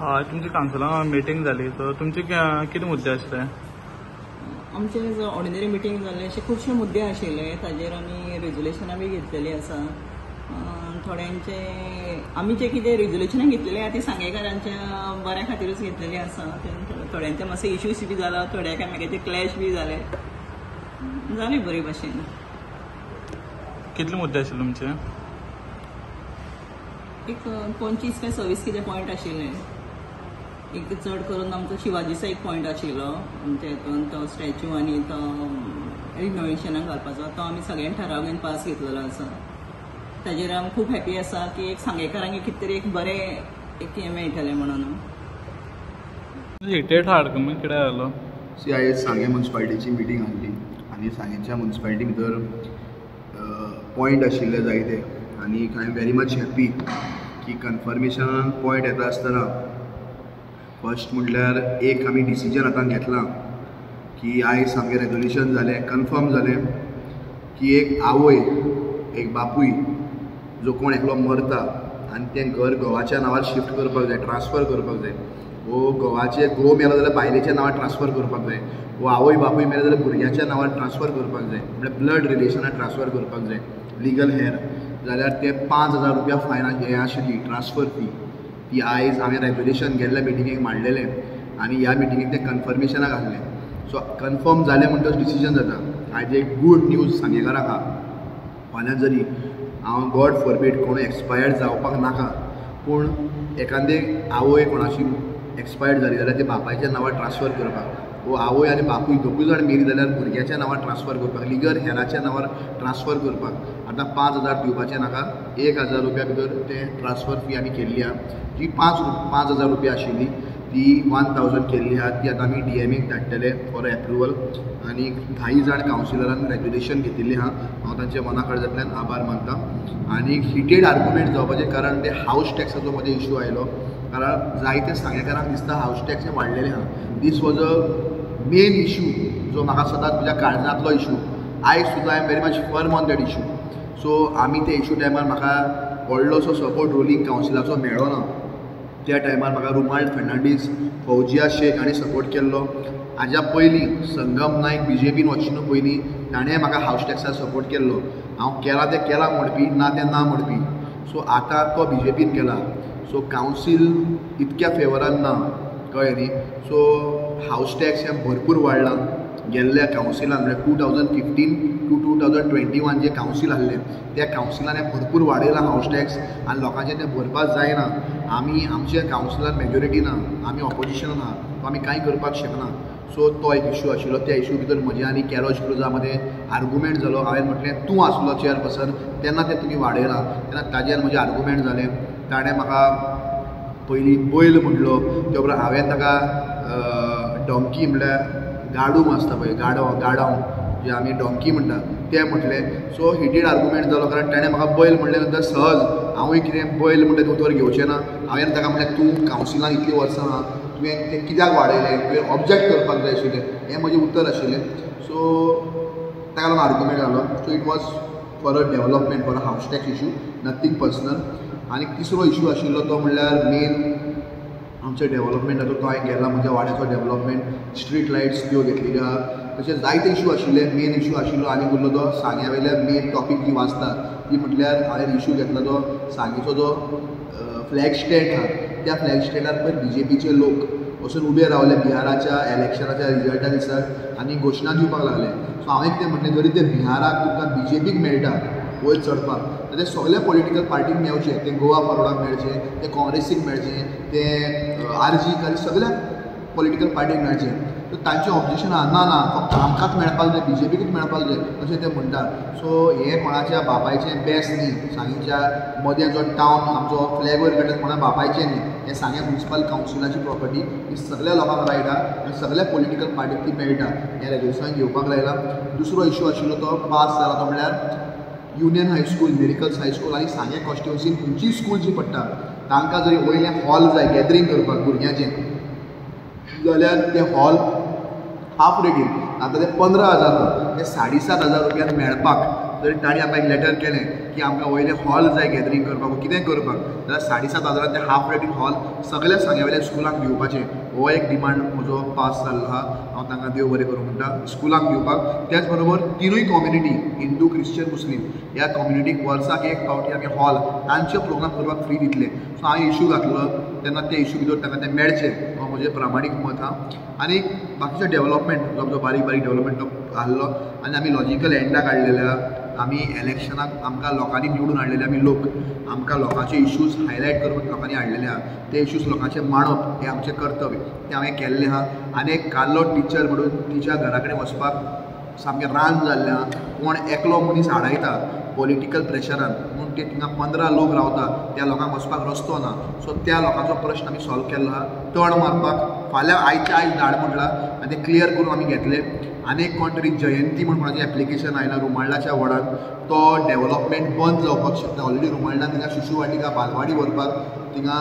तुमची कावन्सिलान मिटींग जाली, सो तुमचे कितें मुद्दे आशिल्ले? आमचे जो ऑर्डिनरी मिटींग जाल्ले अशे खुबशे मुद्दे आशिल्ले, ताजेर आमी रेजोल्युशनां बी घेतलेली आसा. थोड्यांचे आमी जे कितें रेजोल्युशनां घेतलेली आसा ती सांगेकारांच्या बऱ्या खातीरूच घेतलेली आसा. थोड्यांचे मातशे इश्यूज बी जाला, थोड्या एकामेकाचे क्लॅश बी जाले, जाले बरे भाशेन. कितले मुद्दे आशिल्ले तुमचे? एक 25 काय 26 कितें पॉयंट आशिल्ले. एक चड करून आमचो शिवाजीचो एक पॉयंट आशिल्लो आमच्या हितून, तो स्टॅच्यू आनी तो रिनोवेशनाक घालपाचो, तो आमी सगळ्यांनी ठराव घेवन पास घेतलेलो आसा. ताजेर आमी खूब हॅपी आसा की एक सांगेकारांक कितें तरी एक बरें एक हें मेळटलें म्हणून. हिटेड आर्ग्युमेंट कितें जालो? सी आयज सांगें मुन्सिपालिटीची मिटींग आहली आनी सांगेंच्या मुन्सिपालिटी भितर पॉयंट आशिल्ले जायते आनी I am very much happy की कन्फर्मेशनान पॉयंट येता आसतना फर्स्ट म्हटल्यार एक आमी डिसिजन आतां घेतलां की आयज सामकें रेजोल्युशन जालें, कन्फर्म जालें की एक आवय एक बापूय जो कोण एकलो मरता आनी तें घर घोवाच्या नांवार शिफ्ट करपाक जाय, ट्रान्सफर करपाक जाय, वो घोवाचे घोव मेलो जाल्यार बायलेच्या नांवार ट्रान्सफर करपाक जाय, वो आवय बापूय मेलो जाल्यार भुरग्याच्या नांवार ट्रान्सफर करपाक जाय, म्हळ्यार ब्लड रिलेशनान ट्रान्सफर करपाक जाय लिगल हेर, जाल्यार ते 5,000 रुपया फायन हें आशिल्ली ट्रान्सफर फी. ती आयज हांवें रेजोल्युशन गेल्ल्या मिटिंगेक मांडलेलें आनी ह्या मिटिंगेक तें कन्फर्मेशनाक आहलें. सो कन्फर्म जालें म्हणटच डिसिजन जाता. आयज एक गूड न्यूज सांगेकाराक आहा. फाल्यां जरी हांव गॉड फॉरबीड कोण एक्सपायर्ड जावपाक नाका, पूण एखादे आवय कोणाची एक्सपायर्ड जाली जाल्यार ते बापायच्या नांवार ट्रान्सफर करपाक, वो आवय आनी बापूय दोगूय जाण मेली जाल्यार भुरग्याच्या नांवार ट्रान्सफर करपाक, लिगल हेराच्या नांवार ट्रान्सफर करपाक आतां 5,000 दिवपाचें नाका, 1,000 रुपया भितर तें ट्रान्सफर फी आमी केल्ली आहा. जी 5,000 रुपया आशिल्ली ती 1,000 केल्ली आहा, ती आतां आमी डीएमएक धाडटले फॉर एप्रुवल. आनी 10 जाण कावन्सिलरान रेजोल्युशन घेतिल्लें आहा, हांव तांचे मना काळजांतल्यान आभार मानता. आनी हिटेड आर्ग्युमेंट जावपाचें कारण ते हावस टॅक्साचो म्हजें इशू आयलो, कारण जायते सांगेकारांक दिसता हावस टॅक्स हें वाडलेलें आहा. This was a main issue जो म्हाका सदांच म्हज्या काळजांतलो इशू, आयज सुद्दां I am very much firm on that issue. So आमी ते इशू टायमार म्हाका व्हडलोसो सपोर्ट रुलींग कावन्सिलाचो मेळ्ळो ना. त्या टायमार म्हाका रुमाल्ड फर्नांडीस, फौजिया शेख हांणी सपोर्ट केल्लो. हाज्या पयलीं संगम नायक बीजेपीन वचचे न्हू पयलीं ताणें म्हाका हावस टॅक्साक सपोर्ट केल्लो. हांव केलां तें केलां म्हणपी, ना तें ना म्हणपी. सो आतां तो बीजेपीन गेला, सो कावन्सील इतक्या फेवरान ना, कळ्ळें न्ही. सो हावस टॅक्स हें भरपूर वाडलां गेल्ल्या कावन्सिलान, म्हळ्यार 2015 to 2021 जे कावन्सील आहलें त्या कावन्सिलान हें भरपूर वाडयलां हावस टॅक्स आनी लोकांचें तें भरपाक जायना. आमी आमच्या कावन्सिलान मेजॉरिटी ना, आमी ऑपोजिशनान आहा, सो आमी कांय करपाक शकना. सो तो एक इशू आशिल्लो. त्या इशू भितर म्हज्या आनी कॅरोज क्रुजा मदें आर्गुमेंट जालो. हांवें म्हटलें तूं आसलो चेअरपर्सन तेन्ना तें तुमी वाडयलां, तेन्ना ताजेर म्हजें आर्गुमेंट जालें. ताणें म्हाका पयलीं बैल म्हणलो, त्या उपरांत हांवें ताका डोंकी म्हळ्यार गाडूम आसता पळय, गाडांव जे आमी डोंकी म्हणटा तें म्हटलें. सो हिटेड आर्गुमेंट जालो कारण ताणें म्हाका बैल म्हणलें नंतर सहज हांवूय कितें बैल म्हणटा तें उतर घेवचें ना. हांवें ताका म्हणलें तूं कावन्सिलान इतलीं वर्सां आहा, तुवें तें कित्याक वाडयलें, तुवें ऑब्जेक्ट करपाक जाय आशिल्लें, हें म्हजें उत्तर आशिल्लें. सो ताका लागून आर्गुमेंट जालो. So it was for a development, for a house tax issue, nothing personal. आनी तिसरो इशू आशिल्लो तो म्हणल्यार मेन आमचें डेवलपमेंटाचो, तो हांवें गेला म्हज्या वाड्याचो डेवलपमेंट, स्ट्रीट लायट्स त्यो घेतलेल्यो आहा. तशें जायते इशू आशिल्ले. मेन इशू आशिल्लो आनी उरलो तो सांग्या वयल्या मेन टॉपीक जी वाचता ती म्हटल्यार हांवें इशू घेतला तो सांगेचो जो फ्लॅग स्टँड आहा, त्या फ्लॅग स्टँडार पळय बीजेपीचे लोक वचून उबे रावले बिहाराच्या इलेक्शनाच्या रिजल्टा दिसाक आनी घोशणा दिवपाक लागले. सो हांवें कितें म्हटलें, जरी ते बिहाराक तुमकां बीजेपीक मेळटा वयर चडपाक, ते सगळ्या पॉलिटिकल पार्टीक मेळचें, तें गोवा फॉरवर्डाक मेळचें, तें काँग्रेसीक मेळचें, तें आरजीक आनी सगळ्या पॉलिटिकल पार्टीक मेळचें. सो तांचें ऑब्जेक्शन आहा ना ना फक्त आमकांच मेळपाक जाय, बीजेपीकूच मेळपाक जाय अशें ते म्हणटात. सो हें कोणाच्या बापायचें बेस न्ही, सांगेच्या मदें जो टावन आमचो फ्लॅग वयर काडटा कोणा बापायचें न्ही, हें सांगें मुन्सिपल कावन्सिलाची प्रॉपर्टी ही सगळ्या लोकांक रायट आहा आनी सगळ्या पॉलिटिकल पार्टीक ती मेळटा. हें रेजोल्युशन घेवपाक लायलां. दुसरो इशू आशिल्लो तो पास जाला तो म्हणल्यार union high school, miracles high school आनी सांगें कॉन्स्टिट्युन्सीन खंयचीय स्कूल जी पडटा तांकां जरी वयलें हॉल जाय गॅदरींग करपाक भुरग्यांचें जाल्यार तें हॉल हाफ रेटीन आतां ते 15,000 ना ते 7,500 रुपयान मेळपाक जर तांणी आमकां एक लेटर केलें की आमकां वयलें हॉल जाय गॅदरींग करपाक कितें करपाक जाल्यार 7,500 ते हाफ रेटीन हॉल सगळ्या सांग्या स्कुलांक दिवपाचें हो एक डिमांड म्हजो पास जाल्लो आहा. हांव तांकां देव बरें करूं म्हणटा स्कुलांक दिवपाक. त्याच बरोबर तिनूय कम्युनिटी हिंदू क्रिश्चन मुस्लीम ह्या कम्युनिटीक वर्साक एक फावटी आमी हॉल तांचे प्रोग्राम करपाक फ्री दितले. सो हांवें इशू घातलो तेन्ना ते इशू भितर तांकां तें मेळचें हो म्हजें प्रामाणीक मत आहा. आनी बाकीचो डेवलपमेंट जो आमचो बारीक बारीक डेवलपमेंट तो आहलो आनी आमी लॉजिकल एंडा काडलेले आहा. आमी इलेक्शनाक आमकां लोकांनी निवडून हाडलेले आमी लोक आमकां लोकांचे इश्यूज हायलायट करपाक लोकांनी हाडलेले आहा. ते इश्यूज लोकांचे मांडप हें आमचें कर्तव्य तें हांवें केल्लें आहा. आनी एक कालो टिचर म्हणून तिच्या घरा कडेन वचपाक सामकें रान जाल्लें आहा. कोण एकलो मनीस आडायता पॉलिटिकल प्रेशरान म्हूण ते थिंगा 15 लोक रावता त्या लोकांक वचपाक रस्तो ना. सो त्या लोकांचो प्रश्न आमी सॉल्व केल्लो आहा. तण मारपाक फाल्यां आयच्या आयज धाड म्हटलां आनी तें क्लियर करून आमी घेतले. आनी एक कोण तरी जयंती म्हूण कोणाचें एप्लिकेशन आयलां रुमाडलाच्या वॉर्डान तो डेवलपमेंट बंद जावपाक शकता. ऑलरेडी रुमाडलान थिंगा शिशु वाटिका बालवाडी व्हरपाक थिंगा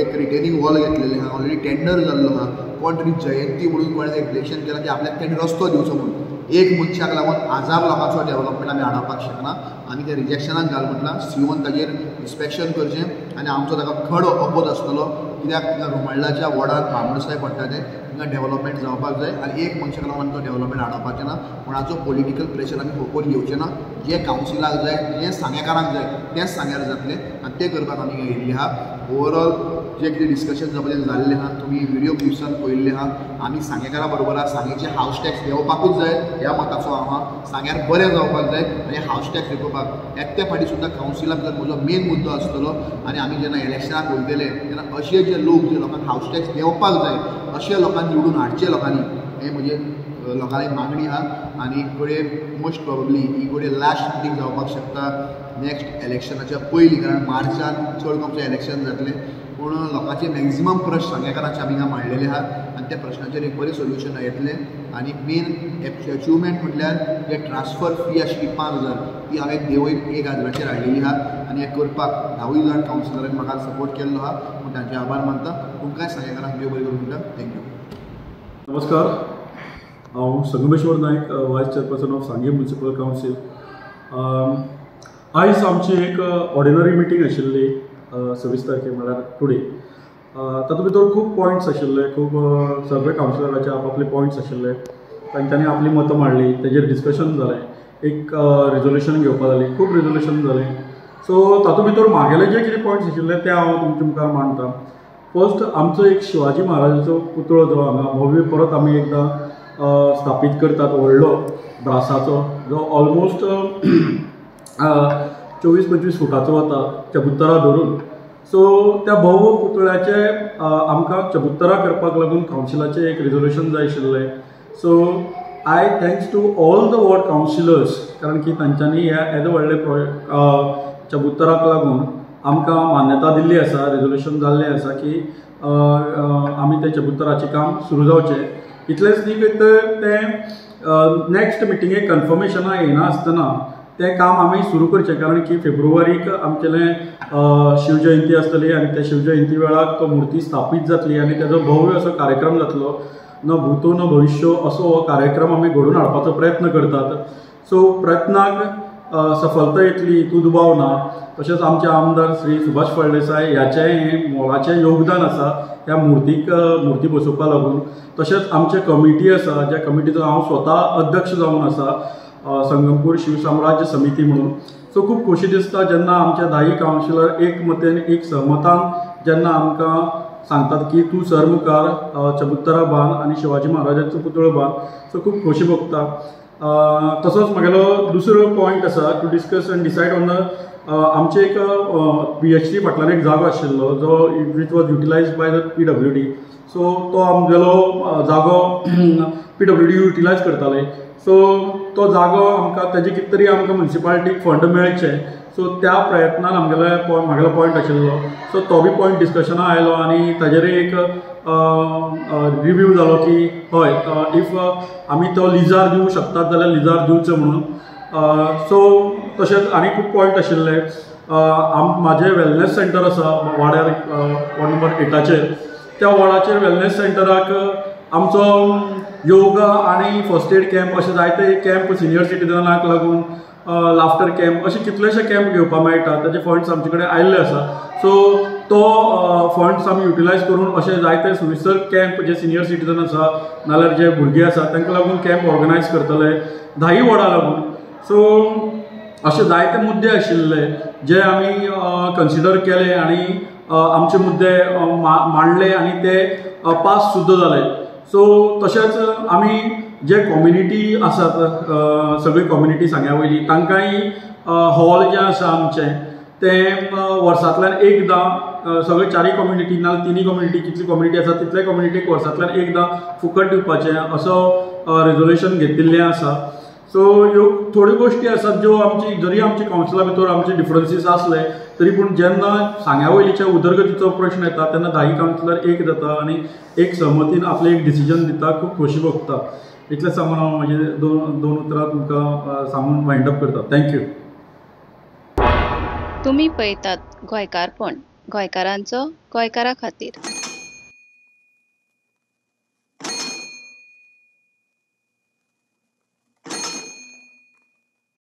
एक रिटेनिंग वॉल घेतलेलें आहा, ऑलरेडी टेंडर जाल्लो आहा. कोण तरी जयंती म्हणून कोणें एप्लिकेशन केलां की आपल्याक तेणें रस्तो दिवचो म्हणून. एक मनशाक लागून हजार लोकांचो डेवलपमेंट आमी हाडपाक शकना. आमी ते रिजेक्शनाक घाल म्हटलां. सीओन ताजेर इन्स्पेक्शन करचें आनी आमचो ताका खर अपोज आसतलो कित्याक थिंगा रुमाडलाच्या वॉर्डान बामणसाय पडटा तें थिंगा डेवलपमेंट जावपाक जाय आनी एक मनशाक लागून आमी तो डेवलपमेंट हाडपाचें ना. कोणाचो पॉलिटिकल प्रेशर आमी खोपोवन घेवचें ना. जें कावन्सिलाक जाय जें सांगेकारांक जाय तेंच सांग्यार जातलें आनी तें करपाक आमी येयल्ले आहा. ओवरऑल जे कितें डिस्कशन जावपाचें जाल्लें आहा तुमी व्हिडियो क्लिप्सान पळयल्लें आहा. आमी सांगेकारा बरोबर आहा. सांगेचे हावस टॅक्स देंवपाकूच जाय ह्या मताचो हांव आहा. सांग्यार बरें जावपाक जाय आनी हावस टॅक्स देंवोवपाक येत्या फावटी सुद्दां कावन्सिला भितर म्हजो मेन मुद्दो आसतलो. आनी आमी जेन्ना इलेक्शनाक वयतले तेन्ना अशे जे लोक जे लोकांक हावस टॅक्स देंवपाक जाय अशे लोकांक निवडून हाडचे लोकांनी हें म्हजें लोकांनी मागणी आहा. आनी घडये मोस्ट प्रोबेबली ही घडये लास्ट मिटींग जावपाक शकता नेक्स्ट इलेक्शनाच्या पयलीं, कारण मार्चान चड कमचें इलेक्शन जातलें. पूण लोकांचे मॅक्झिमम प्रश्न सांगेकारांचे आमी हांगा मांडलेले आहा आनी त्या प्रश्नाचेर एक बरें सोल्युशन येतलें. आनी मेन अचिवमेंट म्हटल्यार जे ट्रान्सफर फी आशिल्ली 5,000 ती हांवें देंवयन 1,000 हाडलेली आहा आनी हें करपाक 10 जाण कावन्सिलरान म्हाका सपोर्ट केल्लो आहा म्हूण तांचे आभार मानता. तुमकांय सांगेकारांक देव बरें करूं म्हणटा. Thank you. नमस्कार, हांव Sangameshwar Naik, vice chairperson of Sanguem municipal council. आयज आमची एक ऑर्डिनरी मिटींग आशिल्ली 26 तारखे म्हळ्यार टुडे. तातूंत भितर खूब पॉयंट्स आशिल्ले, खूब सगळे कावन्सिलराचे आपआपले पॉयंट्स आशिल्ले, तांच्यांनी आपली मतां मांडली, तेजेर डिस्कशन जालें, एक रेजोल्युशन घेवपा जाली, खूब रेजोल्युशन जालें. सो तातूंत भितर म्हागेले जे कितें पॉयंट्स आशिल्ले ते हांव तुमचे मुखार मांडटा. फर्स्ट, आमचो एक शिवाजी महाराजाचो पुतळो जो हांगा भव्य परत आमी एकदां स्थापीत करतात, व्हडलो ब्रासाचो, जो ऑलमोस्ट 24-25 फुटाचो वता चबुत्तरा धरून. सो त्या भव्य पुतळ्याचे आमकां चबुत्तरा करपाक लागून कावन्सिलाचें एक रेजोल्युशन जाय आशिल्लें. So I thanks to all the ward councillors, कारण की तांच्यांनी ह्या येदे व्हडले चबुत्तराक लागून आमकां मान्यता दिल्ली आसा, रेजोल्युशन जाल्लें आसा की आमी तें चबुत्तराचें काम सुरू जावचें. इतलेंच न्ही तर तें नेक्स्ट मिटिंगेक कन्फर्मेशनां येना आसतना तें काम आमी सुरू करचें, कारण की फेब्रुवारीक आमचेलें शिवजयंती आसतली आनी त्या शिवजयंती वेळार तो मुर्ती स्थापीत जातली आनी तेजो भव्य असो कार्यक्रम जातलो. न भूतो न भविष्यो असो हो कार्यक्रम आमी घडोवन हाडपाचो प्रयत्न करतात. सो प्रयत्नाक सफलता येतली हितूंत दुबाव ना. तशेंच आमचे आमदार श्री सुभाष फळदेसाय ह्याचें हें मोलाचें योगदान आसा ह्या मुर्तीक मुर्ती बसोवपा लागून. तशेंच आमचे कमिटी आसा, ज्या कमिटीचो हांव स्वता अध्यक्ष जावन आसा, संगमपूर शिवसाम्राज्य समिती म्हणून. सो खूब खोशी दिसता जेन्ना आमचे 10 कावन्सिलर एक मतेन एक सहमतान जेन्ना आमकां सांगतात की तूं सर मुखार चबुत्तरा बांद आनी शिवाजी महाराजांचो पुतळो बांद. सो खूब खोशी भोगता. तसोच म्हगेलो दुसरो पॉयंट आसा to discuss and decide on the आमचे एक PHD फाटल्यान एक जागो आशिल्लो जो which was utilised by the PWD. So तो आमगेलो जागो PWD utilise करताले. सो तो जागो आमकां तेजे कितें तरी आमकां म्युनिसिपालिटीक फंड मेळचे, सो त्या प्रयत्नान आमगेलो म्हागेलो पॉयंट आशिल्लो. सो तो बी पॉयंट डिस्कशना आयलो आनी ताजेर एक रिव्यू जालो की हय if आमी तो लिजार दिवंक शकतात जाल्यार लिजार दिवचो म्हणून. सो तशेंच आनी खूब पॉयंट आशिल्ले. म्हाजें वेलनेस सेंटर आसा वाड्यार वॉर्ड नंबर 8चेर. त्या वॉर्डाचेर वेलनेस सेंटराक आमचो योगा आनी फर्स्ट एड कॅम्प अशे जायते कॅम्प सिनियर सिटीजनाक लागून लाफ्टर कॅम्प अशे कितलेशे कॅम्प घेवपाक मेळटा. ताचे फंड्स आमचे कडेन आयिल्ले आसा. सो तो फंड्स आमी युटिलायज करून अशे जायते सुविस्तर कॅम्प जे सिनियर सिटीजन आसा नाल्यार जे भुरगे आसा तांकां लागून कॅम्प ऑर्गनायज करतले 10 वॉर्डा लागून. सो अशे जायते मुद्दे आशिल्ले जे आमी कन्सिडर केले आनी आमचे मुद्दे मांडले आनी ते पास सुद्दां जाले. सो तशेंच आमी जे कम्युनिटी आसात सगळी कम्युनिटी सांग्या वयली तांकांय हॉल जें आसा आमचें तें वर्सांतल्यान एकदां सगळे 4 कम्युनिटी ना 3 कम्युनिटी कितली कम्युनिटी आसा तितले कम्युनिटीक वर्सांतल्यान एकदां फुकट दिवपाचें असो रेजोल्युशन घेतिल्लें आसा. सो ह्यो थोड्यो गोश्टी आसात ज्यो आमची जरी आमच्या कावन्सिला भितर आमचे डिफरन्सीस आसले तरी पूण जेन्ना सांग्या वयलीच्या उदरगतीचो प्रश्न येता तेन्ना 10 कावन्सिलर एक जाता आनी एक सहमतीन आपलें एक डिसिजन दिता. खूब खोशी भोगता. इतलें सांगून हांव म्हजे दोन उतरां तुमकां सांगून वायंड अप करता. Thank you. तुमी पळयतात गोंयकारपण, गोंयकारांचो गोंयकारा खातीर.